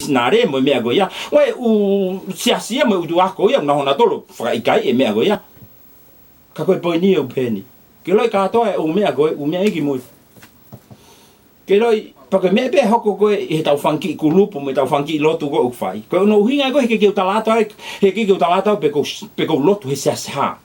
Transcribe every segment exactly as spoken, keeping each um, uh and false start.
misinale mo e meʻa ko ia. Ko e ʻū siasi ia mo e ʻū ako ia, ʻoku nau hanga ʻo tolo fakaʻikaiʻi e meʻa ko ia. Ka ko e poini ʻoku peheni. Ke ʻiloʻi kātoa e ʻū meʻa ko ē, ʻū meʻa ia ki mui. Ke ʻiloʻi, pea ko e meʻa pē ʻe hoko ko ē ʻi heʻetau fanga kiʻi kulupu mo ʻetau fanga kiʻi lotu ko ē ʻoku fai. Ko hono ʻuhinga ko ē he ʻikai ke u tala atu ai, he ʻikai ke u tala atu au pe ʻoku ou, pe ʻoku ou lotu he siasi hā.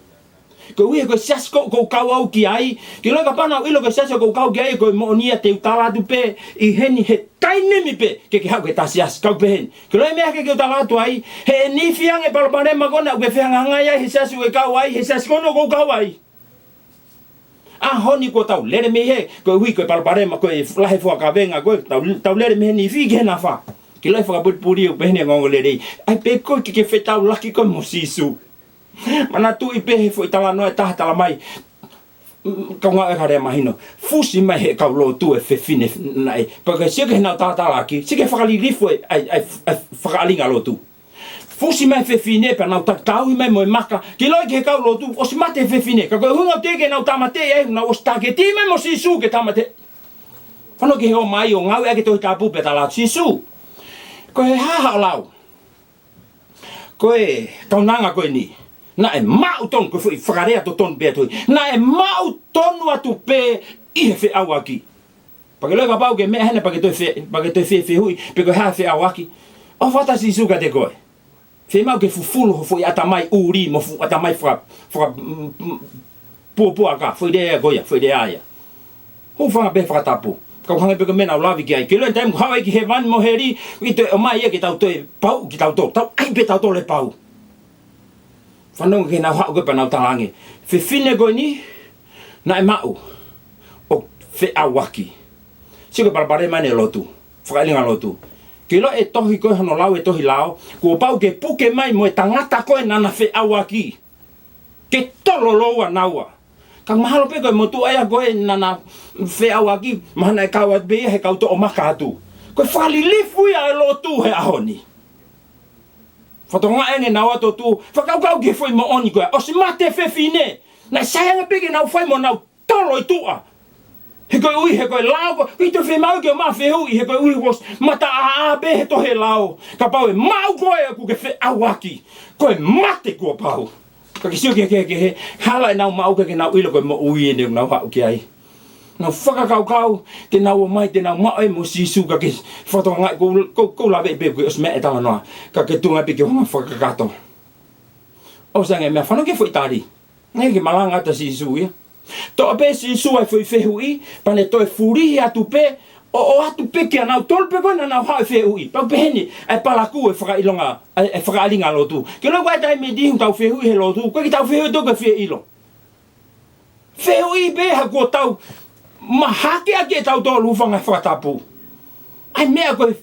Koeʻuhi he ko e siasi ko ē ʻoku ou kau au ki ai, ke ʻiloʻi kapau naʻa nau ʻilo ko e siasi ʻoku ou kau ki ai, ko e moʻoni ia te u tala atu pē ʻi heni he taimi ni pē ke ke haʻu ki heʻeta siasi, kau peheni. Ke ʻiloʻi e meʻa ʻikai ke u tala atu ai, he ʻe nifi ange e palopalema ko ena ʻoku ke fehangahangai ai he siasi ʻoku ke kau ai, he siasi ko ena ʻoku ou kau ai. ʻAho ni kuo tau lele mei he, koeʻuhi ko e palopalema, ko e lahi e fuʻu kavenga, ko e tau, tau lele mei he nifi ki he nafa. Ke ʻiloʻi fakapulipuli ʻoku peheni e ongoongolelei. ʻAi pē koe ke ke fetaulaki koe mo Sīsū. Manatuʻi pē he foʻi talanoa ʻe taha talamai. Mm, kau ngāue ʻa e kau lea mahino. Fusi mai he kau lotu e fefine naʻe. Pea ke sio ki heʻenau talatalaki, sio ki he fakalilifu e, ʻa e, ʻa e, ʻa e fakaʻalinga lotu. Fusi mai e fefine pea nau ta-, tauhi mai mo e maka. Ke ʻiloʻi ki he kau lotu, ʻosi mate e fefine. Ka ko e ʻuhinga ʻoku teʻeki ke nau tāmateʻi ai, nau ʻosi tāketi mai mo Sīsū ke tāmateʻi. Fanongo ki he ō mai ʻo ngāueʻaki e Tohi Tapu pea tala atu Sīsū. Ko e hā haʻo lau? Ko e kaunanga ko eni. Naʻe maʻu tonu, ko e foʻi fakalea totonu pē atu. Naʻe maʻu tonu atu pē ʻi he feʻauaki. Pea ke ʻiloʻi kapau ke meʻa hena pea ke toe fe-, pea ke toe fe-, fehuʻi, pe ko e hā e feʻauaki. ʻOfa atu ʻa Sīsū kiate koe. Fiemaʻu ke fufulu ho foʻi ʻatamai ʻuli mo e fuʻu ʻatamai faka-, faka-, mm, mm, puapuaka, foʻi lea ko ia, foʻi lea ia. Hūfanga pē he fakatapu. Kau hangē pē ko e meʻa naʻa ku lave ki ai. Ke ʻiloʻi e taimi ʻoku haʻu ai ki hēvani mo heli, ʻi he toe ʻomai ia ke tau toe pauʻu kitautolu. Tau ʻai pē tautolu e pau. Fanongo ki heʻenau haʻu ko ē pea nau talaange. Fefine ko eni, naʻe maʻu ʻo feʻauaki. Sio ki he palopalema ʻene lotu. Fakaʻalinga lotu. Ke ʻiloʻi e tohi ko ē hono lau e tohi lao, kuo pau ke puke mai mo e tangata ko ē naʻa na feʻauaki. Ke tololoua naua. Ka mahalo pē ko e motuʻa ia ko ē naʻa na feʻauaki, mahalo naʻe kau atu pē ia he kau toʻo maka atu. Ko e fakalilifu ia e lotu he ʻaho ni. Fakatokangaʻi ange naua ʻo tuʻu, fakakaukau ki he foʻi moʻoni ko ē. ʻOsi mate e fefine. Naʻe sai ange pē ke nau fai mo nau tolo ʻi tuʻa. He koeʻuhi, he ko e lao ko, ʻikai toe fiemaʻu ke ʻomai ha fehuʻi, he koeʻuhi kuo ʻosi mataʻāʻā pē he tohi lao. Kapau ʻe maʻu koe ʻoku ke feʻauaki, ko e mate kuo pau. Ka ke sio ki he kehekehe, hala ʻenau maʻu ke, ke nau ʻilo ko e moʻui eni ʻoku nau haʻu ki ai. Nau fakakaukau, te nau ō mai, te nau maʻu ai mo Sīsū ka ke fakatokangaʻi, kou, kou, kou lave pē kuo ʻosi meʻa e talanoa. Ka ke tuʻunga pē ke hanga fakakakato. ʻOsi ange meʻa fanongo ki he foʻi tali. Naʻe ʻikai ke malanga atu ʻa Sīsū ia. Toʻo pē ʻe Sīsū ʻa e foʻi fehuʻi, pea ne toe fulihi atu pē, ʻo, ʻoatu pē kia nautolu pē ko ē naʻa nau haʻu ʻo fehuʻi. Pea ʻoku peheni, ʻa e palakū e fakaʻilonga, ʻa e, ʻa e fakaʻalinga lotu. Ke ʻiloʻi ko e taimi ʻe niʻihi ʻoku tau fehuʻi he lotu, ʻoku ʻikai ke tau fehuʻi ʻo tau fie ʻilo. Fehuʻi pē ha kuo tau mahaki ʻaki ʻe tautolu hūfanga he fakatapu. ʻA e meʻa ko e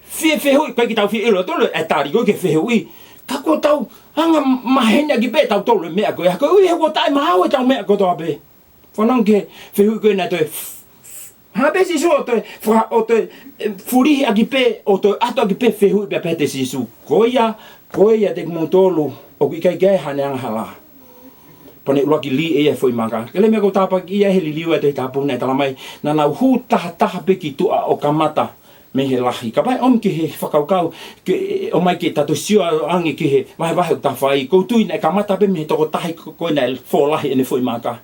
fie fehuʻi, ʻikai ke tau fie ʻilo ʻe tautolu e tali ko ē ki he fehuʻi. Ka kuo tau hanga maheni ʻaki pē ʻe tautolu e meʻa ko ē. Koeʻuhi he kuo taʻemaau ʻetau meʻa kotoa pē. Fanongo ki he fehuʻi ko ē naʻe toe f-, f-, hanga pē ʻe Sīsū ʻo toe fa-, ʻo toe, e, fulihi ʻaki pē, ʻo toe ʻoatu ʻaki pē fehuʻi pea pehē atu ʻe Sīsū. Ko ia, ko ia ʻiate kimoutolu, ʻoku ʻikai ke ʻi ai haʻane angahala. Pea ne ʻuluaki lī ʻe ia e foʻi maka. Ko e meʻa ʻoku ou tāpuakiʻi ia he liliu e Tohi Tapu naʻe talamai, naʻa nau hū tahataha pē ki tuʻa ʻo kamata mei he lahi. Kapau ʻe ʻomi ki he fakakaukau, ke ʻomai ke tau toe sio ange ki he vahevahe ʻoku ta fai, ʻoku ou tui naʻe kamata pē mei he tokotaha ko, ko ē naʻe fō lahi ʻene foʻi maka.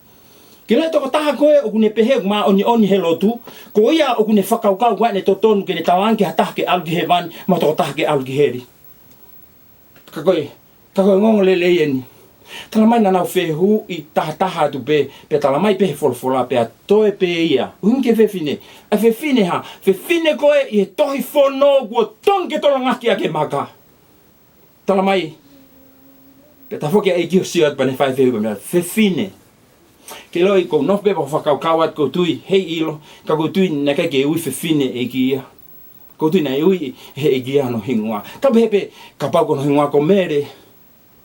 Ke ʻiloʻi e tokotaha ko ē ʻoku ne pehē ʻoku māʻoniʻoni he lotu, ko ia ʻoku ne fakakaukau ʻoku ʻikai ke totonu ke ne talaange ki ha taha ke ʻalu ki hēvani, mo e tokotaha ke ʻalu ki heli. Ka ko e, ka ko e ongoongolelei eni. Talamai naʻa nau fehuʻi tahataha atu pē, pea talamai pē he folofola pea toe pē ia. ʻUhinga ki he fefine. ʻA e fefine hā, fefine ko ē ʻi he tohi fono kuo tonu ke tolongaki ʻaki e maka. Talamai, pea tafoki ʻa e ʻEiki ʻo sio atu pea ne fai e fehuʻi pea meʻa, fefine. Ke ʻiloʻi ʻoku ou nofo pē pea u fakakaukau atu ʻoku ou tui, heiʻilo, ka ʻoku ou tui naʻe ʻikai ke ui fefine ʻe he ʻEiki ia. ʻOku ou tui naʻe ui ʻe he ʻEiki ia hono hingoa. Tau pehē pē, kapau ko hono hingoa ko Mele.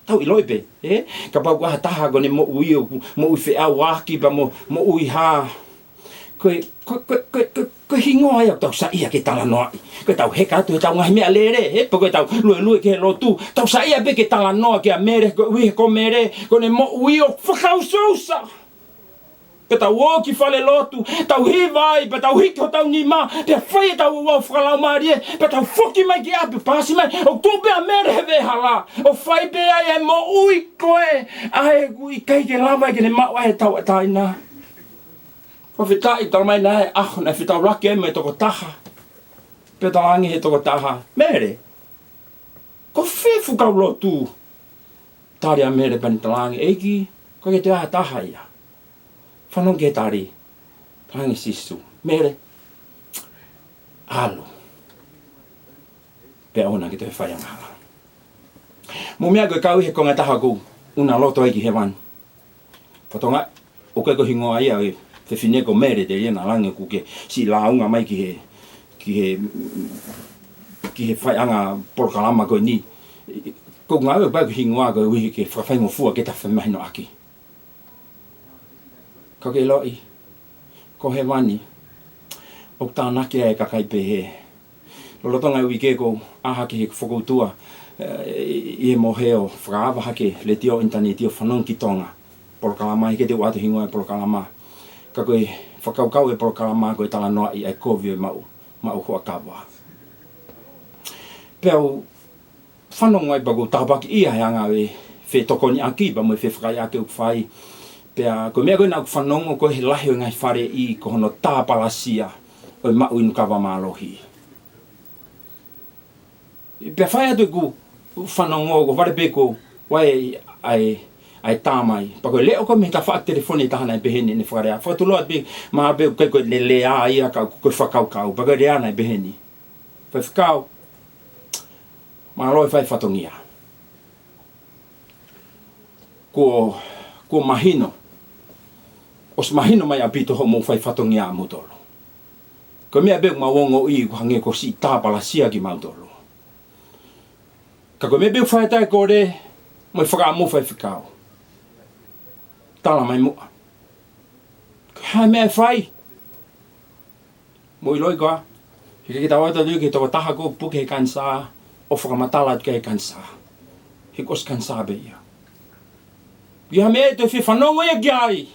Tau ʻiloʻi pē, ē? Kapau ko ha taha ko ʻene moʻui ʻoku, moʻui feʻauaki pea mo, moʻui hā. Ko e, ko, ko, ko, ko, ko e hingoa ia ʻoku tau saiʻia ke talanoaʻi. Ko ʻetau heka atu heʻetau ngaahi meʻalele, ē? Pe ko ʻetau luelue ki he lotu. Tau saiʻia pē ke talanoa kia Mele, koeʻuhi he ko Mele, ko ʻene moʻui ʻoku fakaʻusaʻusa. Pea tau ō ki falelotu, tau hiva ai, pea tau hiki hotau nima, pea fai ʻetau ouau fakalaumālie, pea tau foki mai ki ʻapi, pasi mai, ʻoku tuʻu pē ʻa Mele he veʻehala, ʻo fai pē ai e moʻui ko ē, ʻa ē ʻoku ʻikai ke lava ke ne maʻu ai e tauʻatāina. Fakafetaʻi, talamai naʻe ʻaho naʻe fetaulaki ai mo e tokotaha. Pea talaange he tokotaha, Mele, ko fē fuʻu kau lotu? Tali ʻa Mele pea ne talaange, ʻEiki, ʻoku ʻikai ke toe ʻi ai ha taha ia. Fanongo ki he tali. Talaange ʻe Sīsū, Mele, ʻalu, pea ʻoua naʻa ke toe fai angahala. Mou meaʻi ko e kau ʻi he konga ʻe taha ʻoku na loto ai ki hēvani. Fatongia, ʻoku ʻikai ko e hingoa ia ʻo e fefine ko Mele, telia naʻa lange ʻoku ke siʻi lāunga mai ki he, ki he, ki he faiʻanga polokalama ko eni. Ko e ngāue pē ko e hingoa koeʻuhi ke fakafaingofua ke ta femahinoʻaki. Ka ke ʻiloʻi, ko hēvani, ʻoku tānaki ai e kakai pehē. Lolotonga e uike ʻoku ou ʻā hake he fokoutua, eh, ʻi he mohe ʻo fakaava hake letiō, ʻinitaneti ʻo fanongo ki Tonga. Polokalama, ʻikai te u ʻoatu e hingoa e polokalama. Ka ko e fakakaukau e polokalama ko e talanoaʻi ʻa e kovi ʻo e maʻu, maʻu huʻakava. Pea u fanongo ai pea ʻoku ou tāpuakiʻia he anga ʻo e fetokoniʻaki pea mo e fefakaiʻaki ʻoku fai. Pea ko e meʻa ko ē naʻa ku fanongo ko e lahi ʻo e ngaahi faleʻi ko hono tāpalasia ʻo e maʻu inu kava mālohi. Pea fai atu ʻeku fanongo ko e vale pē ko e ʻai ʻa e, ʻa e tā mai. Pea ko e leʻo ko ē mei he tafaʻaki telefoni ʻe taha naʻe pehē ni ʻene fakalea. Fakatulou atu pē, mahalo pē ʻoku ʻikai ko ʻene lea ia ka ko e fakakaukau. Pea ko e lea naʻe pehē ni. Faifekau, mālō e fai fatongia. Kuo, kuo mahino. ʻOsi mahino mai ʻaupito hoʻomou fai fatongia ʻamoutolu. Ko e meʻa pē ʻoku mau ongoʻi ʻoku hangē kuo siʻi tāpalasia kimautolu. Ka ko e meʻa pē ʻoku fai atu ai e kole mo e fakaʻamu, faifekau, tala mai muʻa. Ko e hā e meʻa ʻe fai? Mou ʻiloʻi koā, he ʻikai ke tau ʻalu atu ki he tokotaha ʻoku puke he kanisā ʻo fakamatala atu ki ai e kanisā. He kuo ʻosi kanisā pē ia. ʻI ai ha meʻa ʻe toe fie fanongo ia ki ai,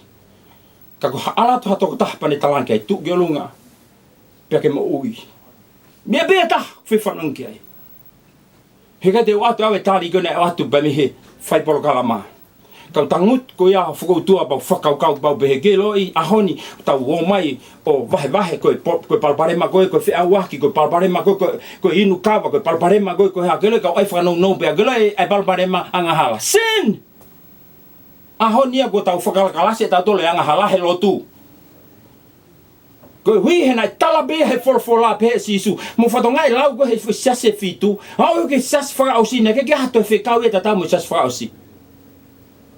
ka ko ha ʻalu atu ha tokotaha pea ne talaange ki ai, tuʻu ki ʻolunga pea ke moʻui. Meʻa pē ʻe taha ʻoku fie fanongo ki ai. He ʻikai te u ʻoatu ʻe au e tali ko ē naʻe ʻoatu pē mei he fai polokalama. Kau tangutu ko ia ʻo fokoutua pea u fakakaukau pea u pehē, ke ʻiloʻi, ʻaho ni tau ō mai ʻo vahevahe ko e po-, ko e palopalema ko ē, ko e feʻauaki, ko e palopalema ko ē, ko e, ko e inu kava, ko e palopalema ko ē, ko e hā, ke ʻiloʻi, kau ʻai fakanounou pē, ke ʻiloʻi e palopalema angahala. Sin! ʻAho ni ia kuo tau fakalakalasi ʻe tautolu e angahala he lotu. Koeʻuhi he naʻe tala pē he folofola pehē ʻe Sīsū. Mou fakatokangaʻi e lau ko ē he foʻi siasi ʻe fitu. Aʻu ki he siasi fakaʻosi naʻe ʻikai ke ʻi ai ha toe fekau ia tatau mo e siasi fakaʻosi.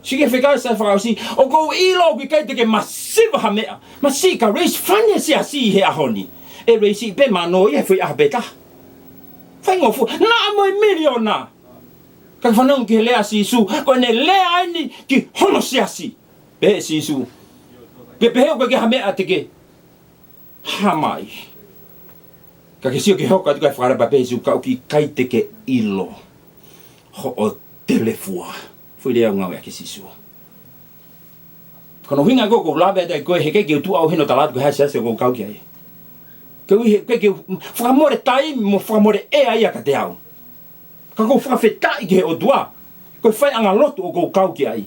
Siʻi ke fekau e siasi fakaʻosi. ʻOku ou ʻilo ʻoku ʻikai te ke masiva ha meʻa. Masiʻi ka raise fund e siasi he ʻaho ni. ʻE raise pē mano ia he foʻi ʻaho pē taha. Faingofua. Naʻa mo e miliona. Ka ke fanongo ki he lea ʻa Sīsū. Ko ʻene lea eni ki hono siasi. Pehē ʻe Sīsū, ke pehē ʻoku ʻikai ha meʻa te ke hā mai. Ka ke sio ki he hoko atu kae fakalahi pea pehē ʻe Sīsū, ka ʻoku ʻikai te ke ʻilo hoʻo telefua. Foʻi lea ʻoku ngāueʻaki ʻe Sīsū. Ko hono ʻuhinga ko ē ʻoku ou lave atu ai ko ē, he ʻikai ke u tuʻu au heni ʻo tala atu ko e hā e siasi ʻoku ou kau ki ai. Koeʻuhi he ʻikai ke u fakamole taimi mo fakamole ʻea ia kiate au. Ka ʻoku ou fakafetaʻi ki he ʻOtua, ko e faiʻanga lotu ʻoku ou kau ki ai.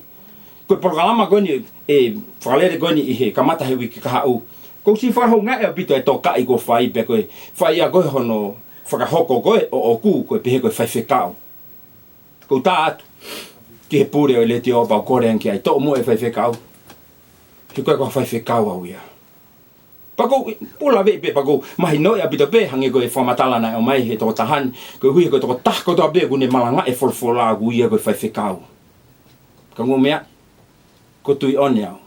Ko e polokalama ko eni, e fakalele ko eni ʻi he kamata he uike kahaʻu. ʻOku ou siʻi fakahoungaʻi ʻaupito e tokaʻi kuo fai pea ko e fai ia ko ē hono fakahoko ko ē ʻoʻoku, ko e pehē ko e faifekau. ʻOku ou tā atu ki he pule ʻo e letiō pea u kole ange ki ai, toʻo muʻa e faifekau. He ʻoku ʻikai ko ha faifekau au ia. Pea ʻoku ou pula veʻi pē, pea ʻoku ou mahinoʻi ʻaupito pē, hangē ko e fakamatala naʻe ʻomai he tokotaha ni, koeʻuhi ko e tokotaha kotoa pē ʻoku ne malangaʻi e folofola ʻoku ui ia ko e faifekau. Ka ʻoku ou meaʻi, ʻoku ou tui ʻoni au.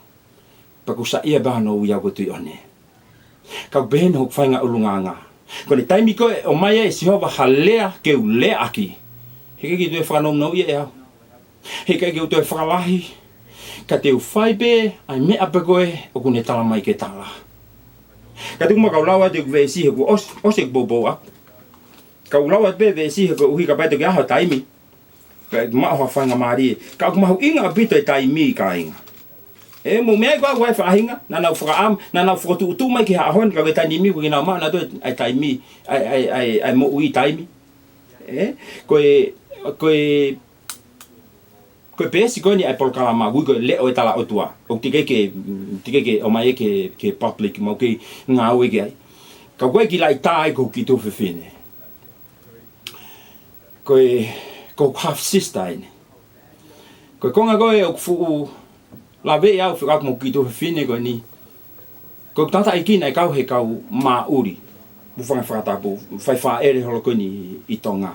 Pea ʻoku saiʻia pē hono ui au ʻoku ou tui ʻoni. Ka ʻoku pehē ni hoku faʻahinga ʻulungaanga. Ko e taimi ko ē ʻe ʻomai ai ʻe Sihova ha lea ke u leaʻaki, he ʻikai ke u toe fakanounou ia ʻe au. He ʻikai ke u toe fakalahi, ka te u fai pē ʻa e meʻa pē ko ē ʻoku ne tala mai ke tala. Ka tuku muʻa kau lau atu ʻeku veesi he kuo ʻos-, ʻosi ʻeku poupou ʻaku. Kau lau atu pē veesi he koeʻuhi kapau te u ʻai ha taimi, pea maʻu ha faingamālie. Ka ʻoku mahuʻinga ʻaupito e taimi, kāinga. ʻE, mou meaʻi ko ā ʻa e faʻahinga, naʻa nau fakaʻamu, naʻa nau fokotuʻutuʻu mai ki he ʻaho ni, ka ko e taimi, ko ʻenau maʻu nautolu ʻa e taimi, ʻa e, ʻa e, ʻa e, ʻa e moʻui taimi. ʻE, ko e, ko e, ko e peesi ko eni ʻa e polokalama, ʻoku ui ko e Leʻo ʻo e Tala ʻOtua. ʻOku teʻeki ke, teʻeki ke ʻomai ia ki he, ki he public, mou kei ngāue ki ai. Ka ko e kiʻi laʻitā ia ko hoku kiʻi tuofefine. Ko e, ko hoku half sister eni. Ko e konga ko ē ʻoku fuʻu laveʻi au fekauʻaki mo hoku kiʻi tuofefine ko eni. Ko hoku tangataʻeiki naʻe kau he kau māʻuli, hūfanga he fakatapu, fai fāʻele holo ko eni ʻi Tonga.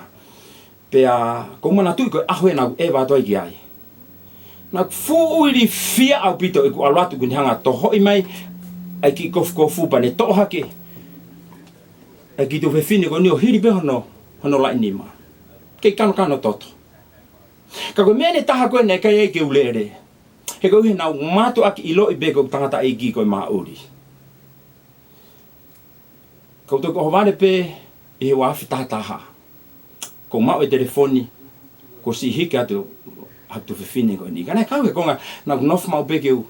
Pea ʻoku ou manatuʻi ko e ʻaho ia naʻa ku ʻeva atu ai ki ai. Naʻa ku fuʻu ilifia ʻaupito ʻeku ʻalu atu ko eni hanga ʻo tohoʻi mai ʻa e kiʻi kofukofu pea ne toʻo hake ʻa e kiʻi tuofefine ko eni ʻo hili pē hono, hono laʻi nima. Kei kanokano toto. Ka ko e meʻa ʻe taha ko ē naʻe ʻikai ai ke u lele. He koeʻuhi naʻa ku mātuʻaki ʻiloʻi pē ko hoku tangataʻeiki ko e māʻuli. Ka u toki ʻohovale pē ʻi he ua afe taha taha. Kuo u maʻu e telefoni, kuo siʻi hiki atu ʻa e tuofefine ko eni. Ka naʻe kau he konga, naʻa ku nofo maʻu pē ke u,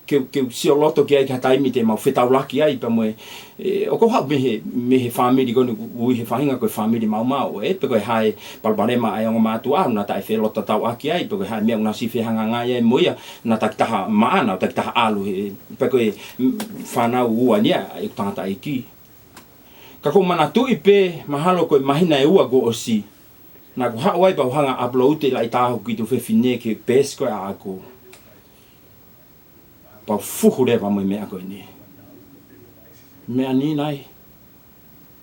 ke u, ke u sio loto ki ai ki ha taimi te mau fetaulaki ai pea mo e, ʻe, ʻoku ou haʻu mei he, mei he fāmili ko eni ʻoku ui he faʻahinga ko e fāmili maumau, ʻe, pe ko e hā e palopalema ʻa e ongo mātuʻa, naʻa tau feloto tatau ʻaki ai, pe ko e hā e meʻa naʻa siʻi fehangahangai ai mo ia, naʻa takitaha maʻana, ʻo takitaha ʻalu, ʻe, pe ko e, mm, fānau ua ni ʻa e tangataʻeiki. Ka ʻoku ou manatuʻi pē, mahalo ko e māhina ʻe ua kuo ʻosi, naʻa ku haʻu ai pea u hanga ʻo upload e laʻitā hoku kiʻi tuofefine ki he peesi ko ē ʻaʻaku. Pea u fuhu leva mo e meʻa ko eni. Meʻa ni nai,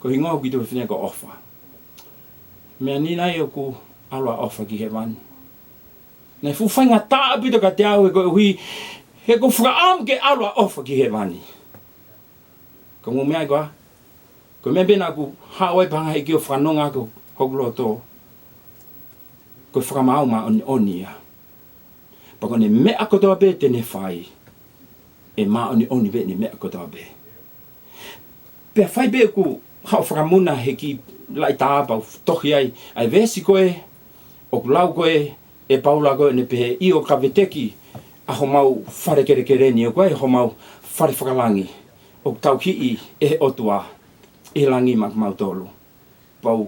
ko e hingoa hoku kiʻi tuofefine ko ʻOfa. Meʻa ni nai ʻoku ʻalu ʻa ʻOfa ki hēvani. Naʻe fuʻu faingataʻa ʻaupito kiate au he koeʻuhi, he ʻoku ou fakaʻamu ke ʻalu ʻa ʻOfa ki hēvani. Ka mou meaʻi ko ā, ko e meʻa pē naʻa ku haʻu ai pē hanga ʻe he ʻEiki ʻo fakanonga ʻaki hoku loto, ko e fakamaau māʻoniʻoni ia. Pea ko ʻene meʻa kotoa pē te ne fai, ʻe māʻoniʻoni pē ʻene meʻa kotoa pē. Pea fai pē ʻeku haʻu ʻo fakamuna he kiʻi laʻitā pea u tohi ai ʻa e veesi ko ē ʻoku lau ko ē ʻe Paula ko ē ʻo ne pehē, ʻio ka veteki ʻa homau fale kelekele ni, ʻoku ʻi ai homau fale fakalangi ʻoku tauhi ʻe he ʻOtua ʻi he langi maʻa kimautolu. Pea u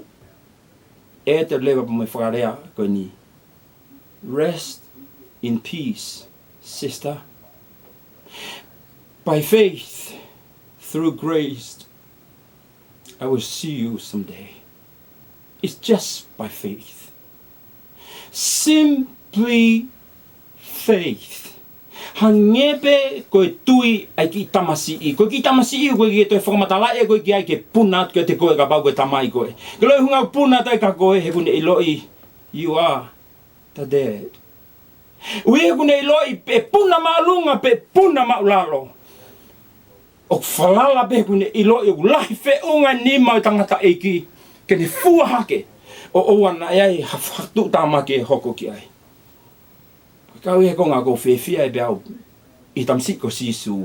ʻoatu leva pea mo e fakalea ko eni. Rest in peace, sister. By faith, through grace, I will see you someday. It's just by faith. Simply faith. Hangē pē ko e tui ʻa e kiʻi tamasiʻi. Ko e kiʻi tamasiʻi, ʻoku ʻikai ke toe fakamatalaʻi ʻe koe ki ai ke puna atu kiate koe kapau ko e tamai koe. Ke ʻilo e ʻuhinga ʻoku puna atu ai kia koe, he ʻoku ne ʻiloʻi, you are the dad. ʻUhi he ʻoku ne ʻiloʻi pe puna māʻolunga pe puna māʻulalo. ʻOku falala pē he ʻoku ne ʻiloʻi ʻoku lahi feʻunga e nima ʻo e tangataʻeiki ke ne fua hake ʻo ʻoua naʻa ʻi ai ha fakatuʻutāmaki ʻe hoko ki ai. Ka ʻi he konga ʻoku ou fiefia ai pē au ʻi he tamasiʻi ko Sīsū.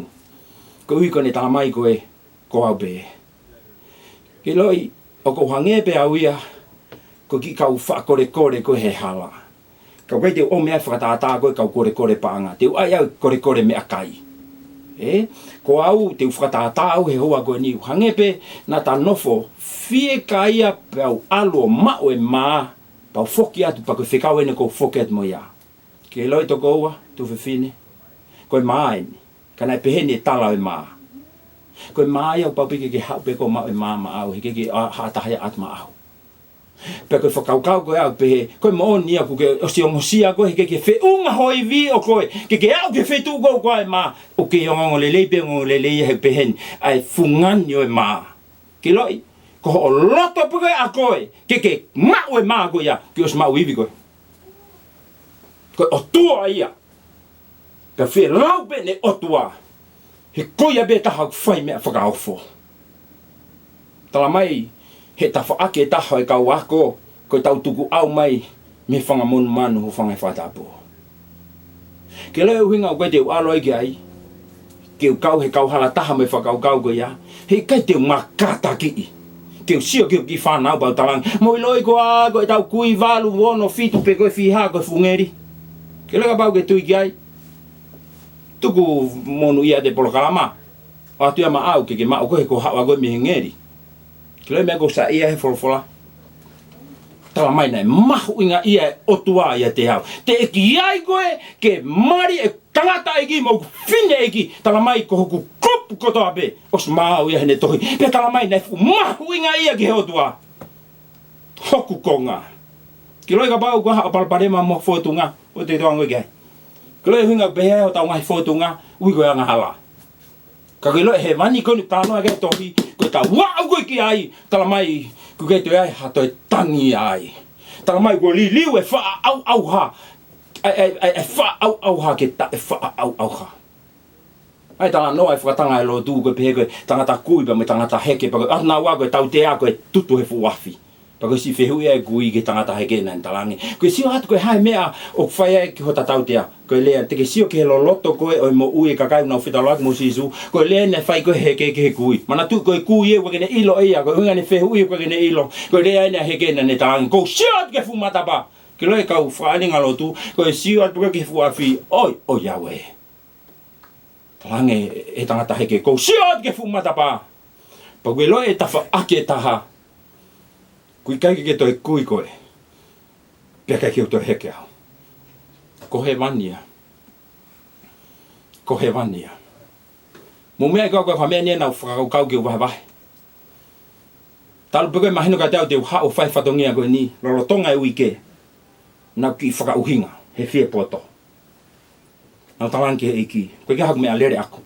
Koeʻuhi ko ʻene talamai ko ē ko au pē. Ke ʻiloʻi, ʻoku ou hangē pē au ia ko e kiʻi kau faʻa kolekole ko ē he hala. Ka ʻoku ʻikai te u ʻomai ʻa e fakatātā ko ē kau kolekole paʻanga. Te u ʻai au kolekole meʻakai. ʻE, ko au te u fakatātā au he houa ko eni, hangē pē naʻa ta nofo fiekaia pea u ʻalu ʻo maʻu e mā, pea u foki atu pea ko e fekau eni ʻoku ou foki atu mo ia. Ke ʻiloʻi tokoua, tuofefine, ko e mā eni. Ka naʻe pehē ni e tala ʻo e mā. Ko e mā ia ʻoku pau pē ke ke haʻu pē koe ʻo maʻu e mā maʻau, he ʻikai ke ʻi ai ha taha ia ʻatu maʻau. Pea ko e fakakaukau ko ē ʻoku pehē, ko e moʻoni ia ʻoku ke ʻosi ongosia koe, he ʻikai ke feʻunga ho ivi ʻo koe, ke ke aʻu ki he feituʻu ko ē ʻoku ʻi ai e mā, ʻoku ke ongoongolelei pē, ongoongolelei ia he ʻoku pehē ni ʻa e fungani ʻo e mā. Ke ʻiloʻi, ko hoʻo loto pē ko ē ʻa koe ke ke maʻu e mā ko ia, ke ʻosi maʻu ivi koe. Ko e ʻOtua ia. Pea fie lau pē ʻene ʻOtua, he ko ia pē taha ʻoku fai meʻa fakaofo. Talamai he tafaʻaki ʻe taha ʻo e kau ako, ko e tau tukuʻau mai mei he fanga monumanu, hūfanga he fakatapu. Ke ʻilo e ʻuhinga ʻoku ʻikai te u ʻalu ai ki ai, ke u kau he kauhala taha mo e fakakaukau ko ia, he ʻikai te u makatakiʻi. Ke u sio ki he kiʻi fānau pea u talaange, mou ʻiloʻi ko ā, ko e tau kui valu, ono, fitu pe ko e fiha, ko e fungeli. Ke ʻilo kapau ʻoku ke tui ki ai. Tuku monūʻia ʻete polokalama. ʻOatu ia maʻau ke ke maʻu koe he ko e haʻu ʻa koe mei he ngeli. Ke ʻilo e meʻa ʻoku saiʻia he folofola. Talamai naʻe mahuʻingaʻia e ʻOtua ʻiate au. Teʻeki ai koe ke mali e tangataʻeiki mo e fineʻeiki. Talamai ko hoku kulupu kotoa pē ʻosi maau ia heʻene tohi. Pea talamai naʻe fuʻu mahuʻingaʻia ki he ʻOtua hoku konga. Ke ʻilo e kapau ʻoku ʻi ai haʻo palopalema mo e fōtunga, ʻoua te ke toe ongoʻi ki ai. Ke ʻilo e ʻuhinga ʻoku pehē ai hotau ngaahi fōtunga, ʻuhi ko e angahala. Ka ke ʻilo e hēvani ko eni ʻoku talanoa ki ai e tohi, ko ʻetau aʻu ko ē ki ai, talamai ʻoku ʻikai toe ʻi ai ha toe tangi ai. Talamai kuo liliu e faʻa ʻauʻauha, e, e, e, e faʻa ʻauʻauha ke taʻe faʻa ʻauʻauha. ʻA e talanoa e fakatanga e lotu ko e pehē ko e tangata kui pea mo e tangata heke, pea ko e ʻa naua ko e tautea ko e tutu he fuʻu afi. Pea ko e siʻi fehuʻi ʻa e kui ki he tangata heke naʻa ne talaange, ko e sio atu ko e hā e meʻa ʻoku fai ai ki hota tautea. Ko e lea, te ke sio ki he loloto ko ē ʻo e moʻui e kakai ʻoku nau fetaulaki mo Sīsū. Ko e lea naʻe fai ko ē ʻe he heke ki he kui. Manatuʻi ko e kui ē ʻoku ʻikai ke ne ʻilo ʻe ia, ko e ʻuhinga ʻene fehuʻi ʻoku ʻikai ke ne ʻilo. Ko e lea eni ʻa e heke naʻa ne talaange, ʻoku ou sio atu ki he fuʻu matapā. Ke ʻilo e kau fakaʻalinga lotu, ko e sio atu pē ki he fuʻu afi, ʻoi, ʻoi, ʻauē. Talaange ʻe he tangata heke, ʻoku ou sio atu ki he fuʻu matapā. Pea ʻoku ke ʻilo e tafaʻaki ʻe taha, ʻoku ʻikai ke ke toe kui koe, pea ʻikai ke u toe heke au. Ko hēvani ia. Ko hēvani ia. Mou meaʻi ko e, ko e fakameʻa ni naʻa ku fakakaukau ke u vahevahe. Talu pē ko e mahino kiate au te u haʻu ʻo fai e fatongia ko eni, lolotonga e uike, naʻa ku kiʻi fakaʻuhinga he fiepoto. Naʻa ku talaange ki he ʻEiki, ʻoku ʻikai ke ʻi ai haku meʻalele ʻaʻaku.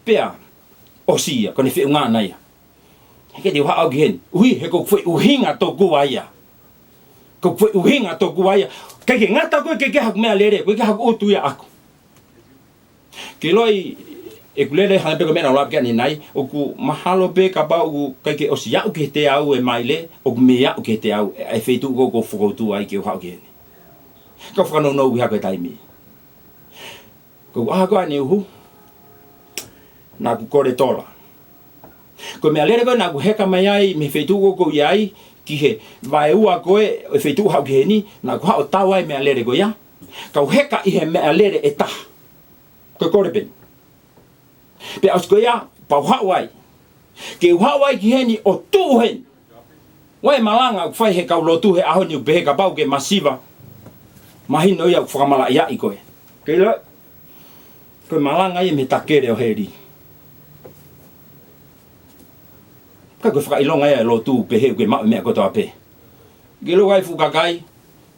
Pea ʻosi ia, ko ʻene feʻunga ʻana ia. Heʻikai te u haʻu au ki heni. ʻUhi, he ko e foʻi ʻuhinga tokua ia. Ko e foʻi ʻuhinga tokua ia. ʻIkai ke ngata ko e ʻikai ke ʻi ai haku meʻalele, ʻoku ʻikai ke ʻi ai haku ʻutu ia ʻaʻaku. Ke ʻiloʻi, ʻeku lele hangē pē ko e meʻa naʻa ku lave ki ai ʻanenai, ʻoku mahalo pē kapau ʻoku ʻikai ke ʻosi aʻu ki he teau e maile, ʻoku mei aʻu ki he teau, ʻa e feituʻu ko ē ʻoku ou fokoutua ai ke u haʻu ki heni. Ka u fakanounou ʻi he hako e taimi. Ko e ʻaho ko ē ʻaneuhu, naʻa ku kole tola. Ko e meʻalele ko ē naʻa ku heka mai ai mei he feituʻu ko ē ʻoku ou ʻi ai, ki he vaeua ko ē ʻo e feituʻu haʻu ki heni, naʻa ku haʻu ʻo tau ai e meʻalele ko ia. Ka u heka ʻi he meʻalele ʻe taha. Ko e kole pē eni. Pea ʻosi ko ia, pea u haʻu ai. Ke u haʻu ai ki heni ʻo tuʻu heni. ʻOku ʻi ai e malanga ʻoku fai ʻe he kau lotu he ʻaho ni ʻoku pehē kapau ʻoku ke masiva, mahino ia ʻoku fakamalaʻiaʻi koe. Ke ʻilo, ko e malanga ia mei he takele ʻo heli. Ka ko e fakaʻilonga ia e lotu ʻoku pehē ʻoku ke maʻu e meʻa kotoa pē. Ke ʻilo ai e fuʻu kakai,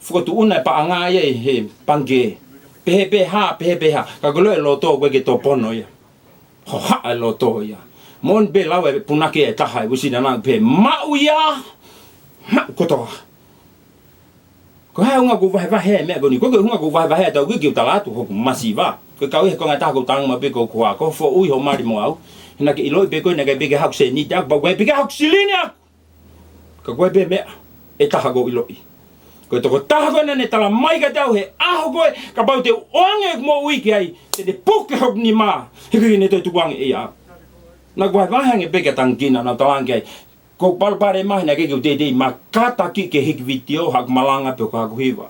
fokotuʻuna e paʻanga ia ʻi he pangikē. Pehē pē hā, pehē pē hā. Ka ke ʻilo e loto ʻoku ʻikai ke tōpono ia. Hohaʻa e loto ia. Moʻoni pē lau e punake ʻe taha ʻi Uēsiliana pē maʻu ia, maʻu kotoa. Ko e hā e ʻuhinga ʻoku ou vahevahe e meʻa ko eni? Ko e ʻuhinga ʻoku ou vahevahe ʻa e tau ki, ke u tala atu hoku masiva. Ko e kau ʻi he konga ʻe taha ʻoku ou tangata pē ko e kuo ʻosi foʻui hoʻo mali mo au. He naʻa ke ʻiloʻi pē koe naʻe ʻikai pē ke ʻi ai haku sēniti ʻaʻaku, pea ʻoku ʻikai pē ke ʻi ai haku silini ʻaʻaku. Ka ko e pē meʻa ʻe taha ʻoku ou ʻiloʻi. Ko e tokotaha ko ē naʻa ne talamai kiate au he ʻaho ko ē, kapau te u ʻoange ʻeku moʻui ki ai, te ne puke hoku nima, he ʻikai ke ne toe tukuange ʻe ia. Naʻa ku vahevahe ange pē kia Tangikina, naʻa ku talaange ki ai, ko e palopalema he naʻe ʻikai ke u teitei makata ki he hiki vitiō haʻaku malanga pe ko haʻaku hiva.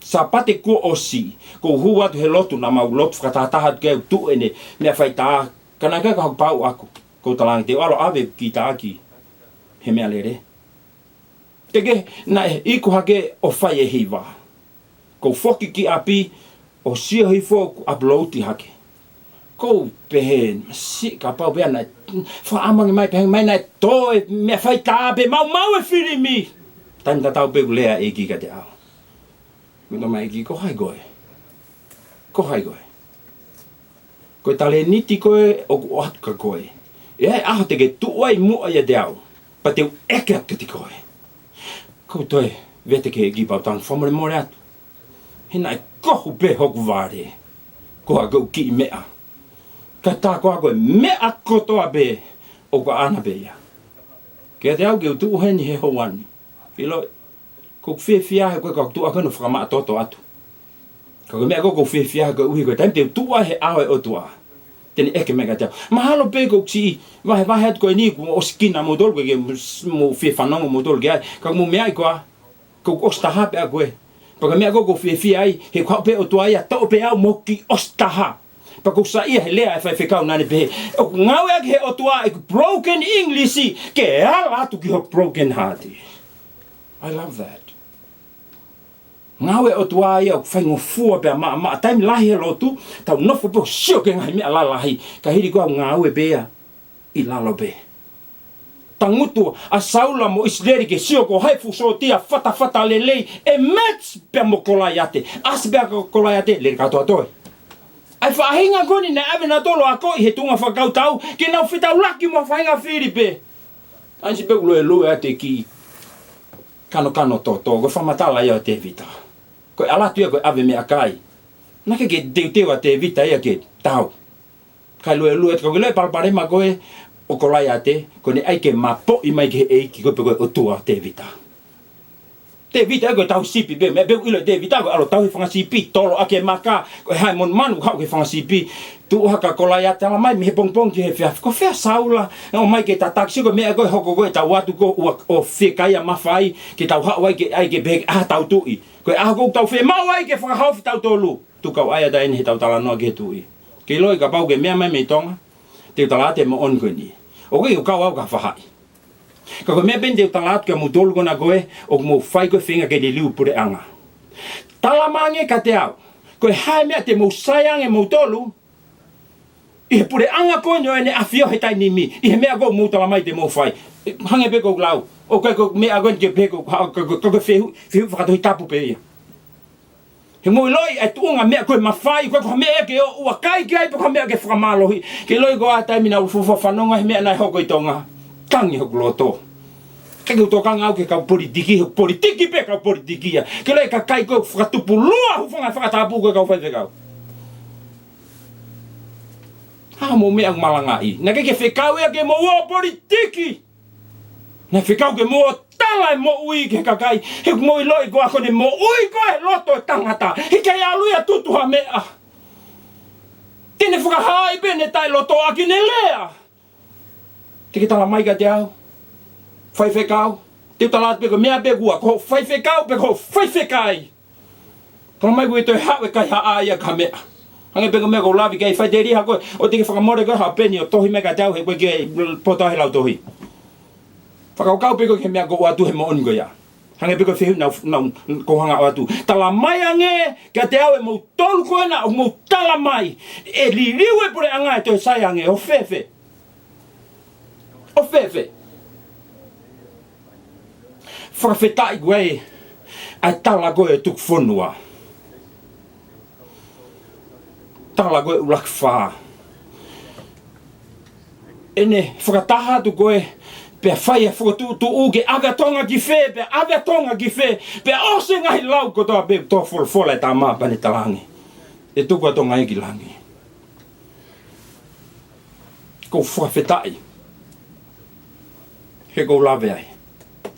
Sāpate kuo ʻosi, ko u hū atu he lotu naʻa mau lotu fakatahataha atu ke u tuʻu ʻene meʻa faitā, ka naʻe ʻikai ko haku pau ʻaʻaku. Ko u talaange te u ʻalu ʻo ʻave e kītā ki he meʻalele. Teʻeki, naʻe iku hake ʻo fai e hiva. Ko u foki ki ʻapi ʻo sio hifo ʻoku upload hake. Ko u pehē, masiʻi kapau pē naʻe fakaʻamange mai, pehē mai naʻe tō e meʻa faitā pea maumau e filimi. Taimi tatau pē ʻoku lea e ʻEiki kiate au. Ko e tamaiki, ko hai koe? Ko hai koe? Ko e talēniti ko ē ʻoku ʻoatu kia koe. ʻE ʻi ai e ʻaho te ke tuʻu ai muʻa ʻiate au, pea te u ʻeke atu kiate koe. Ko u toe vete ki he ʻEiki pea u talaange fakamolemole atu. He naʻe kohu pē hoku vale. Ko haʻaku kiʻi meʻa. Ka tā ko ā ko e meʻa kotoa pē ʻoku ʻaʻana pē ia. Kiate au ke u tuʻu heni he houa ni. ʻIlo, ʻoku ou fiefia he ko e kau tuʻa ko ē ʻoku fakamaʻa toto atu. Ka ko e meʻa ko ē ʻoku ou fiefia he koeʻuhi ko e taimi te u tuʻu ai he ʻao e ʻOtua, te ne ʻeke mai kiate au. Mahalo pē ʻoku ou siʻi vahevahe atu ko eni kuo ʻosi kina moutolu, ke, ke mou fie fanongo moutolu ki ai. Ka mou meaʻi koā, ʻoku ou ʻosi taha pē ʻaʻaku ē. Pea ko e meʻa ʻoku ou fiefia ai, he ʻoku haʻu pē ʻOtua ia toʻo pē au mo ki ʻosi taha. Pea ʻoku ou saiʻia he lea ʻa e faifekau naʻa ne pehē, ʻoku ngāueʻaki he ʻOtua ʻeku broken English ke ala atu ki ho broken heart. I love that. Ngāue ʻOtua ia ʻoku faingofua pea maʻamaʻa. Taimi lahi he lotu, tau nofo pē ʻo sio ki he ngaahi meʻa lalahi, ka hili ko ē ʻoku ngāue pē ia ʻi lalo pē. Tangutu ʻa Saula mo ʻIsileli ke sio ko hai fuʻu sōtia fatafata lelei ʻe match pea mo Kolaiate. ʻAsi pē ʻa Kolaiate, lele kātoa toe. ʻA e faʻahinga ko eni naʻe ʻave nautolu ʻo akoʻi he tuʻunga fakakautau ke nau fetaulaki mo ha faʻahinga fili pē. ʻAi siʻi pē ʻuluʻulu ʻa e kiʻi kanokano toto, ko e fakamatala ia ʻo Tēvita. Ko e ʻalu atu ia ko e ʻave meʻakai. Naʻe ʻikai ke teuteu ʻa Tēvita ia ke tau. Kae luelue, ka ko e ʻilo e palopalema ko ē ʻo Kolaiate, ko ʻene ʻai ke mapoʻi mai ki he ʻEiki ko ē pe ko e ʻOtua ʻo Tēvita. Tēvita ia ko e tauhi sipi pē, meʻa pē ʻoku ʻilo ʻe Tēvita ko e ʻalu ʻo tauhi e fanga sipi, tolo ʻaki e maka, ko e hā e monumanu ʻoku haʻu ki he fanga sipi. Tuʻu hake ʻa Kolaiate, talamai mei he pongipongi ki he efiafi, ko fē ʻa Saula, ʻomai ke tataki, sio ko e meʻa ko ē hoko ko ē, tau ʻalu atu ko ē ʻo fiekaia mafai, ke tau haʻu ai ke ʻai ke pehē ʻa e tau tuʻi. Ko e ʻaho ko ē ʻoku tau fiemaʻu ai ke fakahaofi kitautolu. Tuku ke u ʻai atu eni heʻetau talanoa ki he tuʻi. Ke ʻiloʻi kapau ʻoku ke meʻa mai mei Tonga, te u tala atu e moʻoni ko eni. ʻOku ʻikai ke u kau au ki ha faʻahi. Ka ko e meʻa pē eni te u tala atu kia moutolu ko ena ko ē ʻoku mou fai ko ē feinga ke liliu puleʻanga. Talamai ange kiate au, ko e hā e meʻa te mou sai ange moutolu ʻi he puleʻanga ko eni ʻo ʻEne ʻAfio he taimi ni, ʻi he meʻa ko ē ʻoku mou talamai te mou fai. Hangē pē ko ʻeku lau, ʻoku ʻikai ko e meʻa ko eni ke pehē ko ha, ka, ka, ka, ka fehuʻi, fehuʻi fakatohitapu pē ia. He mou ʻiloʻi ʻa e tuʻunga meʻa ko e mafai, ko e, ko ha meʻa ke ʻoua ʻe kai ki ai, pe ko ha meʻa ke fakamālohi. Ke ʻiloʻi ko e taimi naʻa ku fuofua fanongo he meʻa naʻe hoko ʻi Tonga, tangi hoku loto. ʻIkai ke u tokanga au ki he kau politiki, he politiki pē kau politiki ia. Ke ʻiloʻi kakai ko ē fakatupulua, hūfanga he fakatapu ko e kau faifekau. Hā hoʻomou meʻa ʻoku malangaʻi? Naʻe ʻikai ke fekau ia ke mou ō ʻo politiki. Naʻe fekau ke mou ō ʻo tala e moʻui ki he kakai. He ʻoku mou ʻiloʻi ko e ʻa ko ʻene moʻui ko ē he loto e tangata, he ʻikai ʻalu ia ʻo tutu ha meʻa. Te ne fakahā ai pē ʻene taʻelotoʻaki ʻene lea. Te ke talamai kiate au, faifekau, te u tala atu pē ko e meʻa pē ʻe ua, ko hoʻo faifekau pe ko hoʻo faifekai. Talamai ʻoku ʻikai toe haʻu e kaihaʻa ia ki ha meʻa. Hangē pē ko e meʻa ʻoku ou lave ki ai, faʻiteliha ko ē, ʻoua te ke fakamole ko ē ha peni ʻo tohi mai kiate au he ʻoku ʻikai ke poto au he lautohi. Fakakaukau pē ko ē ki he meʻa ʻoku ou ʻoatu he moʻoni ko ia. Hangē pē ko e fehuʻi naʻa, naʻa, ʻoku ou hanga ʻo ʻoatu. Talamai ange kiate au ʻe moutolu ko ena ʻoku mou talamai ʻe liliu e puleʻanga, ʻe toe sai ange, ʻo fēfē? ʻO fēfē? Fakafetaʻi ko ē ʻa e tala ko ē ʻo e tuku fonua. Tala ko ē ʻuluaki fā. ʻEne fakataha atu ko ē, pea fai e fokotuʻutuʻu ke ʻave ʻa Tonga ki fē, pea ʻave ʻa Tonga ki fē, pea ʻosi e ngaahi lau kotoa pē, toa folofola e tama pea ne talaange, ʻe tuku ʻa Tonga ia ki langi. ʻOku ou fakafetaʻi he ʻoku ou lave ai.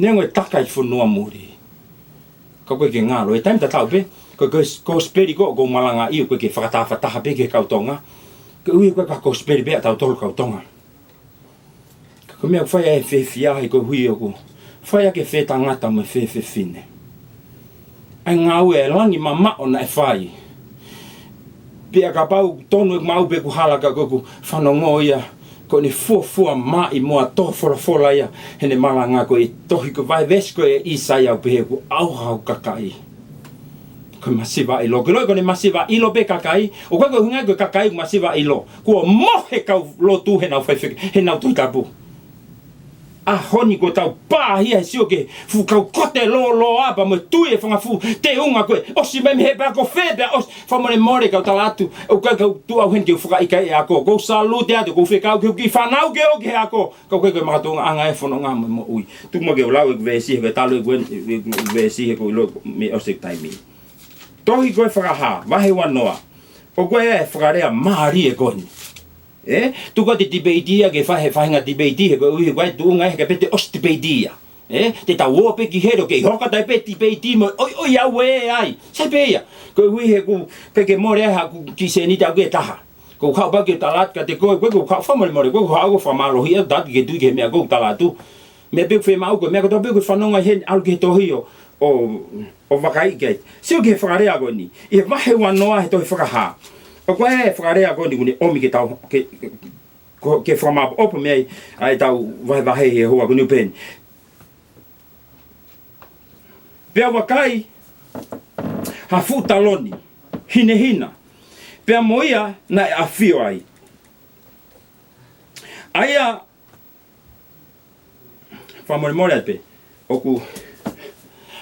Neongo e taka ʻi fonua muli, ka ʻoku ʻikai ke ngalo. E taimi tatau pē, ko e, ko e kosipeli ko ē ʻoku ou malangaʻi ʻoku ʻikai ke fakatafataha pē ki he kau Tonga. Koeʻuhi ko e ka kosipeli pē ʻa tautolu kau Tonga. Ka ko e meʻa ʻoku fai ai e fiefia he koeʻuhi ʻoku fai ʻaki e fetangata mo e fefine. ʻA e ngāue ʻa e langi mamaʻo naʻe fai. Pea kapau ʻoku tonu ʻeku maʻu pe ʻoku hala, ka ko ʻeku fanongo ia, ko ʻene fuofua maʻimoa toa folofola ia heʻene malanga, ko e tohi ko e vahe veesi ko ē ʻa ʻĪsaia ʻoku pehē ʻoku ʻauha hoku kakai ko e masiva ʻilo. Ke ʻiloʻi ko ʻene masiva ʻilo pē kakai, ʻoku ʻikai ko e ʻuhinga ko e kakai ʻoku masiva ʻilo. Kuo mohe kau lotu heʻenau faifekau, heʻenau Tohi Tapu. ʻAho ni kuo tau pāhia he sio ki he fuʻu kau kote lōloa pea mo e tui e fanga fuʻu teunga ko ē. ʻOsi mai mei he pea ko fē pea ʻosi. Fakamolemole kau tala atu, ʻoku ʻikai ke u tuʻu au heni ke u fakaʻikaiʻi e ako. ʻOku ou salute atu, ʻoku ou fekau ki heʻeku kiʻi fānau ke ō ki he ako. Ka ʻoku ʻikai ko e makatuʻunga ʻanga e fononga mo e moʻui. Tuku muʻa ke u lau ʻeku veesi he ko e talu ʻeku, ʻeku veesi he ʻoku ou ʻilo mei ʻosi e taimi. Tohi ko ē Fakahā, vahe uanoa. ʻOku ʻi ai e fakalea mālie ko eni. Ē, tuku atu e tipeiti ia ke fai he faʻahinga tipeiti, he koeʻuhi ko e tuʻunga ia he ʻikai pē te ʻosi tipeiti ia. Ē, te tau ō pē ki heli ʻo kei hoko atu ai pē tipeiti mo e ʻoiʻoi au ē ai. Sai pē ia. Koeʻuhi he ʻoku ʻikai ke mole ai haʻaku kiʻi sēniti ʻaʻaku ʻe taha. ʻOku ou haʻu pē ke u tala atu kiate koe, ko ʻeku haʻu fakamolemole, ko ʻeku haʻu ʻo fakamālohiʻi atu ke tui ki he meʻa ʻoku ou tala atu. Meʻa pē ʻoku fiemaʻu ko e meʻa kotoa pē ʻoku ke fanongo ai heni, ʻalu ki he tohi ʻo ʻo, ʻo vakai ki ai. Sio ki he fakalea ko eni. ʻI he vahe uanoa he tohi Fakahā. ʻOku ʻi ai e fakalea ko eni ʻoku ne ʻomi ke tau, ke, ko, ke fakamāʻopoʻopo mei ai, ʻa ʻetau vahevahe he houa ko eni, ʻoku pehē ni. Pea vakai, ha fuʻu taloni, hinehina. Pea mo ia naʻe ʻafio ai. ʻA ia, fakamolemole atu pē. ʻOku,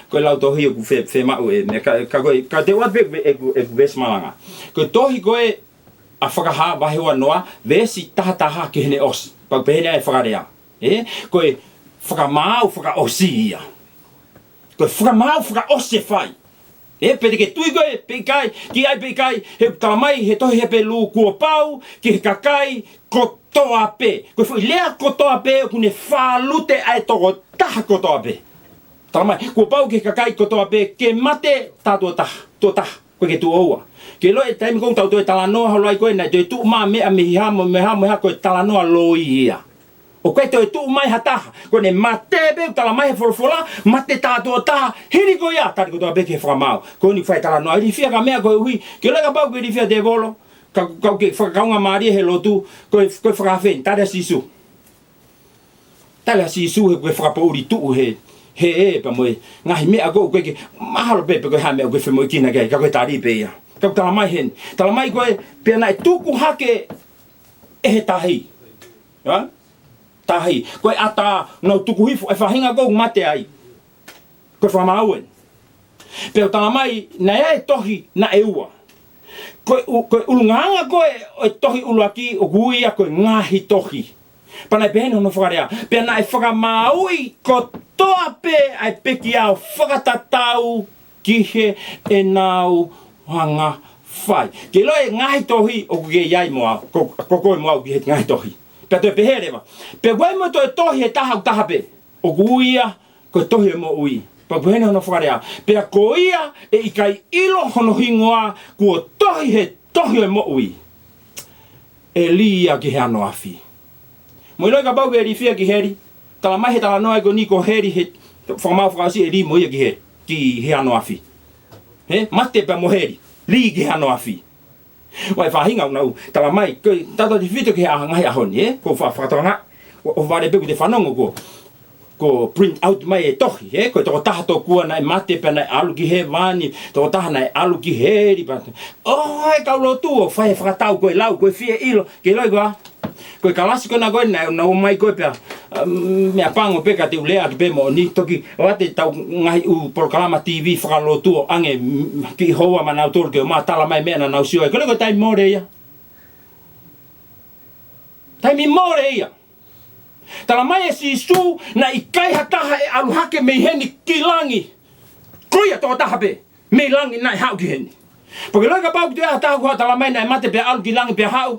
ko e lau tohi ʻoku fe-, fiemaʻu e meʻa ka, ka ko e, ka te ʻoatu pē ʻeku, ʻeku veesi malanga. Ko e tohi ko ē ʻa Fakahā vahe uanoa, veesi taha taha ki heʻene ʻosi. Pea pehē ni e fakalea. Ē? Ko e fakamaau fakaʻosi ia. Ko e fakamaau fakaʻosi ʻe fai. Ē, pe te ke tui koe pe ʻikai, ki ai pe ʻikai, he talamai he tohi Hepelū kuo pau ki he kakai kotoa pē. Ko e foʻi lea kotoa pē ʻoku ne fālute ʻa e tokotaha kotoa pē. Talamai, kuo pau ki he kakai kotoa pē ke mate tā tuʻo taha, tuʻo taha, ʻoku ʻikai ke tuʻo ua. Ke ʻilo e taimi ʻoku tau toe talanoa holo ai ko ē naʻe toe tuʻu mai meʻa mei hā mo, mei hā mo hā, ko e talanoa loi ia. ʻOku ʻikai toe tuʻu mai ha taha. Ko ʻene mate pē ʻoku talamai he folofola, mate tā tuʻo taha, hili ko ia, tali kotoa pē ki he fakamaau. Ko eni fai talanoa, ilifia ka meʻa koeʻuhi, ke ʻilo kapau ʻoku ilifia tēvolo, ka, ka ke fakakaungamālie he lotu, ko e, ko e fakafeni, tali ʻa Sīsū. Tali ʻa Sīsū he ko e fakapoʻuli tuʻu he, he ʻē pea mo e ngaahi meʻa ko ē ʻoku ʻikai ke, mahalo pē pe ko e hā meʻa ʻoku femoʻuekina ki ai, ka ko e tali pē ia. Ka ʻoku talamai heni. Talamai ko ē, pea naʻe tuku hake ʻe he tahi. Ha? Tahi. Ko e ʻatā, nau tuku hifo, e faʻahinga ʻoku mate ai. Ko e fakamaau eni. Pea ʻoku talamai, naʻe ʻi ai e tohi, naʻe ua. Ko e ʻu-, ko e ʻulungaanga ko ē ʻo e tohi ʻuluaki ʻoku ui ia ko e ngaahi tohi. Pea naʻe pehē ni hono fakalea. Pea naʻe fakamaauʻi kotoa pē ʻa e pekia ʻo fakatatau ki heʻenau hanga fai. Ke ʻilo e ngaahi tohi ʻoku ke ʻi ai mo au, ko, ko koe mo au ki he ngaahi tohi. Pea toe pehē leva. Pea ʻoku ʻi ai mo e toe tohi ʻe taha ʻoku taha pē. ʻOku ui ia ko e tohi ʻo e moʻui. Pea pehē ni hono fakalea. Pea ko ia ʻe ʻikai ʻilo hono hingoa kuo tohi he tohi ʻo e moʻui, ʻe lī ia ki he ano afi. Mou ʻilo kapau ʻe ilifia ki heli. Talamai he talanoa ko eni ko heli he fakamaau fakaʻosi ʻe lī mo ia ki heli. Ki he ano afi. He, mate pea mo heli. Lī ki he ano afi. ʻOku ʻi ai e faʻahinga ʻoku nau talamai, ko e tautautefito ki he ʻaho, ngaahi ʻaho ni, ē? Ko e fa-, fakatokanga, ʻo, ʻo vale pē ʻoku te fanongo ko, ko print out mai e tohi, ē? Ko e tokotaha tokua naʻe mate pea naʻe ʻalu ki hēvani, tokotaha naʻe ʻalu ki heli pea. ʻOi, kau lotu ʻo fai e fakatau ko e lau, ko e fie ʻilo, ke ʻiloʻi koā. Ko e kalasi ko ena ko ē naʻa nau ō mai ko ē pea, um, meʻapango pē ka te u lea atu pē moʻoni, toki ʻoatu ʻetau ngaahi ʻū polokalama T V fakalotu ʻo ʻange, mm, kiʻi houa maʻanautolu ke ō mai ʻo talamai e meʻa naʻa nau sio ai. Ko e lea ko e taimi mole ia. Taimi mole ia. Talamai ʻe Sīsū naʻe ʻikai ha taha ʻe ʻalu hake mei heni ki langi. Ko ia tokotaha pē mei langi naʻe haʻu ki heni. Pea ke ʻiloʻi kapau ʻoku toe ʻi ai ha taha kuo talamai naʻe mate pea ʻalu ki langi pea haʻu.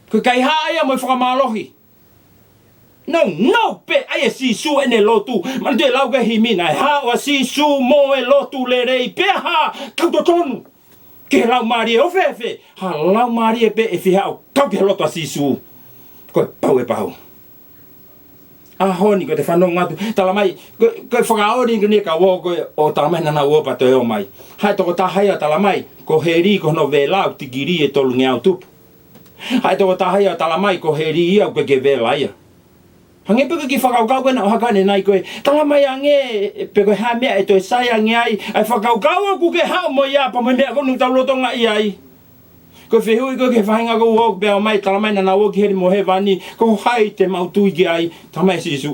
Ko e kaihaʻa ia mo e fakamālohi. Nounou pē ʻa e Sīsū ʻene lotu. Manatuʻi e lau ko ē he himi, naʻe haʻu ʻa Sīsū mo e lotu lelei pea ha kau totonu. Ki he laumālie ʻo fēfē, ha laumālie pē ʻe fie haʻu kau ki he loto ʻa Sīsū. Ko e pau e pau. ʻAho ni ko e te fanongo atu, talamai, ko, ko e fakaoli ni ka ō ko ē ʻo talamai naʻa nau ō pea toe ō mai. Haʻu e tokotaha ia talamai, ko heli ko hono vela ʻoku tikilī ʻe tolungeau tupu. Haʻu e tokotaha ia talamai, ko heli ia ʻoku ʻikai ke vela ia. Hangē pē ko e kiʻi fakakaukau ko ē naʻe ʻohake ʻanenai ko ē, talamai ange, pe ko e hā e meʻa ʻe toe sai ange ai, ʻa e fakakaukau ʻoku ke haʻu mo ia pea mo e meʻa ko ē ʻoku tau lolotonga ʻi ai. Ko e fehuʻi ko ē ki he faʻahinga ko ē ʻoku pehē mai, talamai naʻa nau ō ki heli mo hēvani, ko hai te mau tui ki ai, talamai ʻe Sīsū.